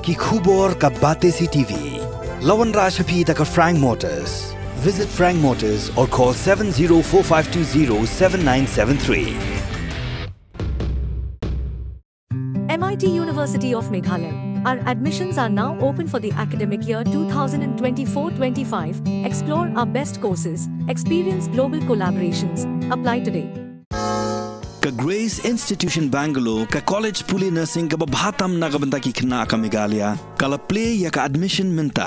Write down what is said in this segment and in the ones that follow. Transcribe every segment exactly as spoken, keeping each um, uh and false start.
Ki khubor ka Batesi T V. La wanrah sha phi da ka Frank Motors. Visit Frank Motors or call seven zero four five two zero seven nine seven three. M I T University of Meghalaya. Our admissions are now open for the academic year two thousand twenty-four twenty-five. Explore our best courses, experience global collaborations. Apply today. Ka Grace Institution Bangalore, ka college pule nursing kaba bha tam na ka bynta ki khynnah ka Meghalaya, ka la plie ïa ka admission mynta.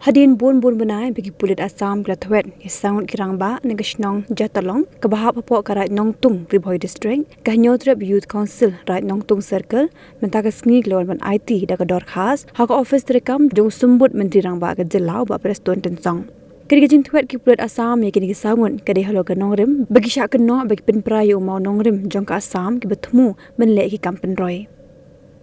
Hadien bun bun bnai ba ki pulit Assam ki la thwet ïa saw ngut ki rangbah na ka shnong Jatalong kaba hap hapoh ka Raid Nongtung, Ri Bhoi District, ka Hynñiewtrep Youth Council Raid Nongtung Circle mynta ka sngi ki la wan ban aiti da ka dorkhas ha ka ophis treikam jong u Symbud Myntri Rangbah ka jylla, u Bah Prestone Tynsong. Kane ka jingthwet ki pulit Assam ïa kine ki saw ngut ka dei halor ka nongrim ba ki shah kynnoh ba ki pynpra ïa u mawnongrim jong ka Assam kiba thmu ban leh ki kam pynroi.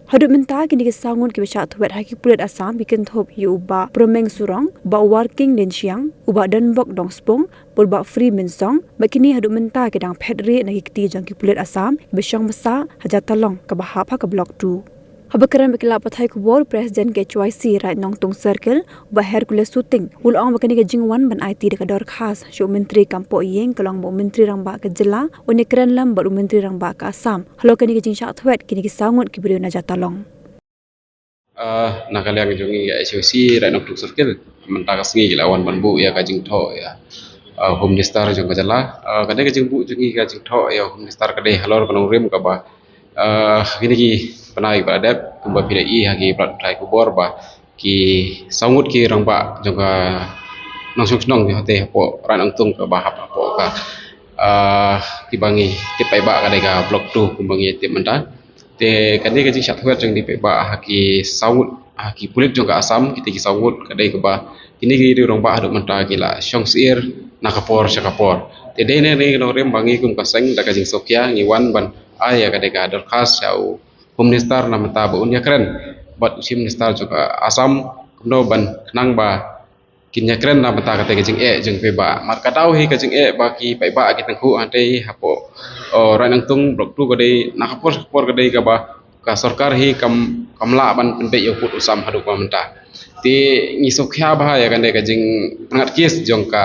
Haduh mynta kine ki saw ngut kiba shah thwet ha ki pulit Assam ki kynthup ïa u Bah Promeng Surong, u Bah Warking Lynshiang, u Bah Donbok Dongspung bad u Bah Free Mynsong, bad kine haduh mynta ki dang phet rieh na ki kti jong ki pulit Assam kiba shong basa ha Jatalong kaba hap ha ka Block two. Haba kren bad ki lad pathai khubor, President K H Y C Raid Nongtung Circle, u Bah Hercules Suting, u la ong ba kane ka jingwan ban aiti da ka dorkhas sha u Myntri kam poh ïing ka long ba u Myntri Rangbah ka jylla un ïakren lem bad u Myntri Rangbah ka Assam halor kane ka jingshah thwet kine ki saw ngut ki briew na Jatalong. Ah, na ka liang jong ngi ka H O C Raid Nongtung Circle, mynta ka sngi ki la wan ban buh ïa ka jingthoh ïa, ah, Home Minister jong ka jylla. Ah, kane ka jingbuh jong ngi ka jingthoh ïa Home Minister ka dei halor ka nongrim kaba, ah, kine ki bnai ba la dep, kumba phi la ïohi ha ki palat pathai khubor ba ki saw ngut ki rangbah jong ka nongshong shnong ki hate hapoh Raid Nongtung kaba hap hapoh ka, ah, kiba ngi tip paidbah ka dei ka Block two kumba ngi tip mynta. Te kane ka jingshah thwet jong ngi paidbah ha ki saw ngut, ha ki pulit jong ka Assam, kita ki saw ngut ka dei kaba kine ki rangbah haduh mynta ki la shong syiar na ka por sha ka por. Te dei ne ne nongrim ba ngi kum ka seng da ka jingsngewkhia ngi wan ban ai ïa ka dei ka dorkhas sha u Home Minister na mynta ba un ïakren bad u Chief Minister jong ka Assam kumno ban khnang ba kin ïakren na bynta kata ka jingeh jong ki paidbah. Mar ka daw hi ka jingeh ba ki paidbah ki tyngkhuh hangtei hapoh, oh, Raid Nongtung Block two ka dei na ka por ka por ka dei kaba ka sorkar hi kam, kam lah ban pynbeit ïa u pud u sam haduh ba mynta. Te ngi sngewkhia bha ïa kane ka jingpynngat kes jong ka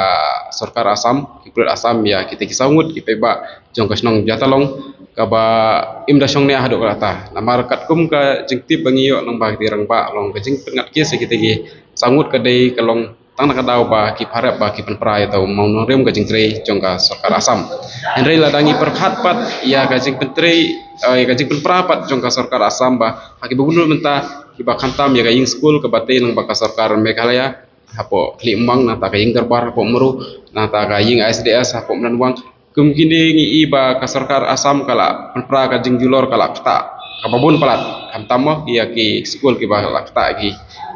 sorkar Assam, ki pulit Assam ïa kita ki saw ngut ki paidbah jong ka shnong Jatalong kaba im da shong ne haduh katta. Namar katkum ka jingtip ba ngi ïoh lyngba kita ki rangbah long ka jingpynngat kes ïa kita ki saw ngut ka dei ka long tang na ka daw ba ki pharep ba ki pynpra ïa uta u mawnongrim ka jingtrei jong ka sorkar Assam. Hynrei lada ngi pyrkhat pat ïa ka jingpyntrei, eh, ïa ka jingpynpra pat jong ka sorkar Assam ba ha kiba bun bun mynta kiba khamtam ïa ka ïing skul kaba tei lyngba ka sorkar Meghalaya hapoh Khlieh Umwang, nangta ka ïing dorbar hapoh Mru, nangta ka ïing I S D S hapoh Mrynwang. Kum kine ngi i ba ka sorkar Assam ka la pynpra ka jingjulor ka la ktah kaba bun palat. Khamtam mo ïa ki skul kiba la ktah ki,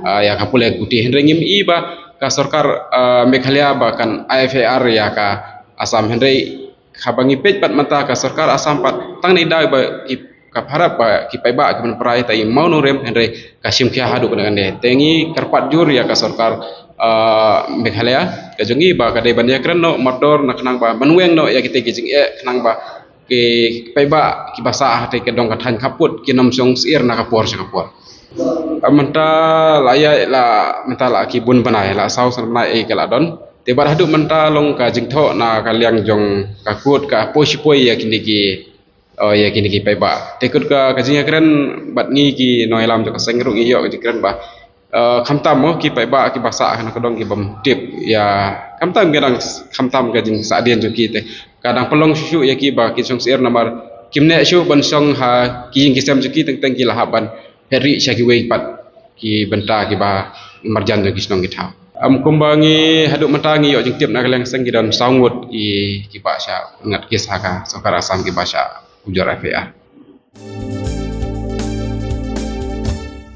ah, ïa ka pule ka puthi. Hynrei ngim i ba ka sorkar, ah, Meghalaya ba kan ai F I R ïa ka Assam. Hynrei haba ngi peit pat mynta ka sorkar Assam pat tang ngi dei ba ki ka pharep ba ki paidbah ki pynpra ïa uta u mawnongrim hynrei ka shim khia haduh kane kane. Te ngi kyrpad jur ïa ka sorkar, ah, Meghalaya ka jong ngi ba ka dei ban ïakren noh mardor na khnang ba mynweng noh ïa kita ki jingeh khnang ba ki paidbah kiba sah ha kita ki dong ka thaiñ khappud kin ym shong syiar na ka por sha ka por. Ah, mynta la ïa la mynta la ki bun bnai la saw san bnai ei ka la don. Te bad haduh mynta long ka jingthoh na ka liang jong ka kut ka poi shipoi ïa kine ki, oh, ïa kine ki paidbah. Te kut ka, ka jingïakren bad ngi ki nongïalam jong ka seng ruh ngi ïoh ka jingkren ba, eh, khamtam mo ki paidbah kiba sah ha kane ka dong ki bym tip ïa, khamtam ki dang khamtam ka jingsahdien jong ki te ka dang pynlong shuh shuh ïa ki ba ki shong syiar namar kim neh shuh ban shong ha ki ïing ki sem jong ki teng teng ki la hap ban phet rieh sha kiwei pat ki bynta kiba marjan jong ki shnong ki thaw. Em, kumba ngi haduh mynta ngi ïoh jingtip na ka liang seng ki don saw ngut ki, kiba shah ngat kes ha ka sorkar Assam kiba shah ujor F I R.